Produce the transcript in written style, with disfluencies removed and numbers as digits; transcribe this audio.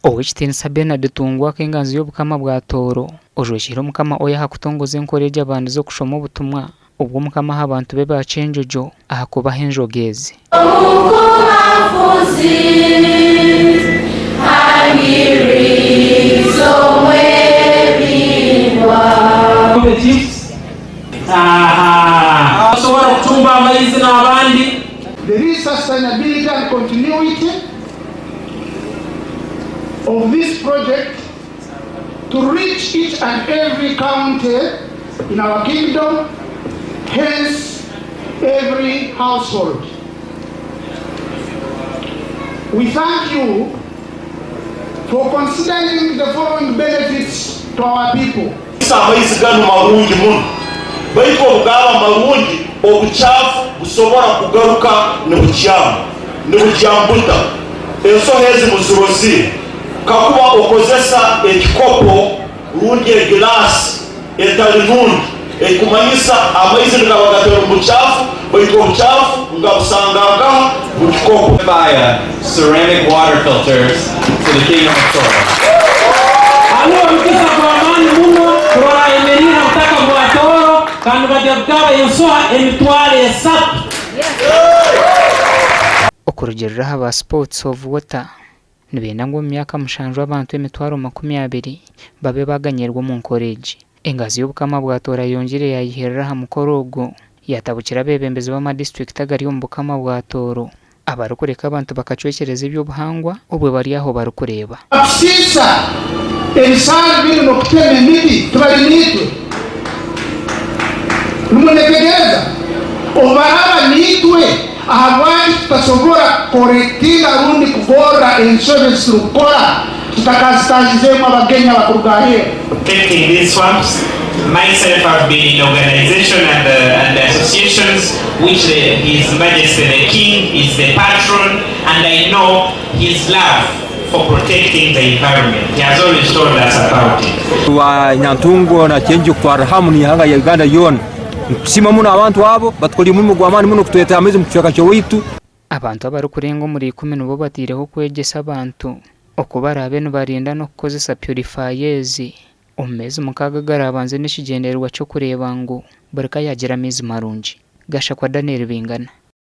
Ow'ekitiinisa Bernard Tungwa ak'enganzi y'Obukama bwa Tooro, ojwekiire Omukama Oyo aha kutongoza enkora egi abandize okushoma obutumwa obw'Omukama aha bantu be ba Kyenjojo aha kubaha enjoga ezi. There is sustainability and continuity of this project to reach each and every county in our kingdom, hence every household. We thank you for considering the following benefits to our people. Amaizi ganu marungi muno, baitu obu gaaba marungi, obucaafu busobora kugaruka nibukyama. Nibukyama buta? Ensoha ezi muzirozire? Kakuba okozesa ekikopo rundi egilaasi etali nungi, ekikumanyisa amaizi nigaba gatali bucaafu, baitu obucaafu ngabusanga nkaha? Mu kikopo. Fire ceramic water filters to the Kingdom of Toro. Hariho omugisa gw'amaani muno kurora ayemeriire ha butaka bwa Tooro kandi nibajya kugaba ensoha 30,000. Okurugiirira aha ba Sports of Water, nibenda ngu omu myaka mushanju abantu 20,000 babe baaganyirwe omu nkora egi. Engazi y'Obukama bwa Tooro ayongiire yaayiherera aha mukoro ogwo, yaatabukira abeebembezi b'amadisiturikiti agari omu Bukama bwa Tooro abarikureka abantu bakacwekyereza eby'obuhangwa obwo bari aho barikureeba. Kusiisa ebisaaru binu n'okutema emiti tibali niitwe. Nimunyetegereza? Obu baraaba niitwe, ahabwaki tutasobora kukorekitinga rundi kugorra ensobi ezi turukukora tutakazitaahizeemu abagenyi abakuruga aheeru? Protecting these swamps, myself have been in organization and the, and the associations which the, His Majesty the King is the patron and I know his love for protecting the environment. He has always told us about it. Ba Nyantungo na Kyenjojo kutwarra hamu n'ihanga lya Uganda lyona. Nitusiima muno abantu abo, batukoliire omulimo gw'amaani muno kutuleetera amaizi omu kicweka ky'owaitu. Abantu abarikurenga omuri ikumi nibo bataireho kwegyesa abantu oku baraabe nibarinda n'okukozesa purifier ezi omu meezi mukaaga agaraabanze n'ekigyendererwa ky'okureeba ngu buri ka yaagira amaizi marungi. Gashakwa Daniel Bingana.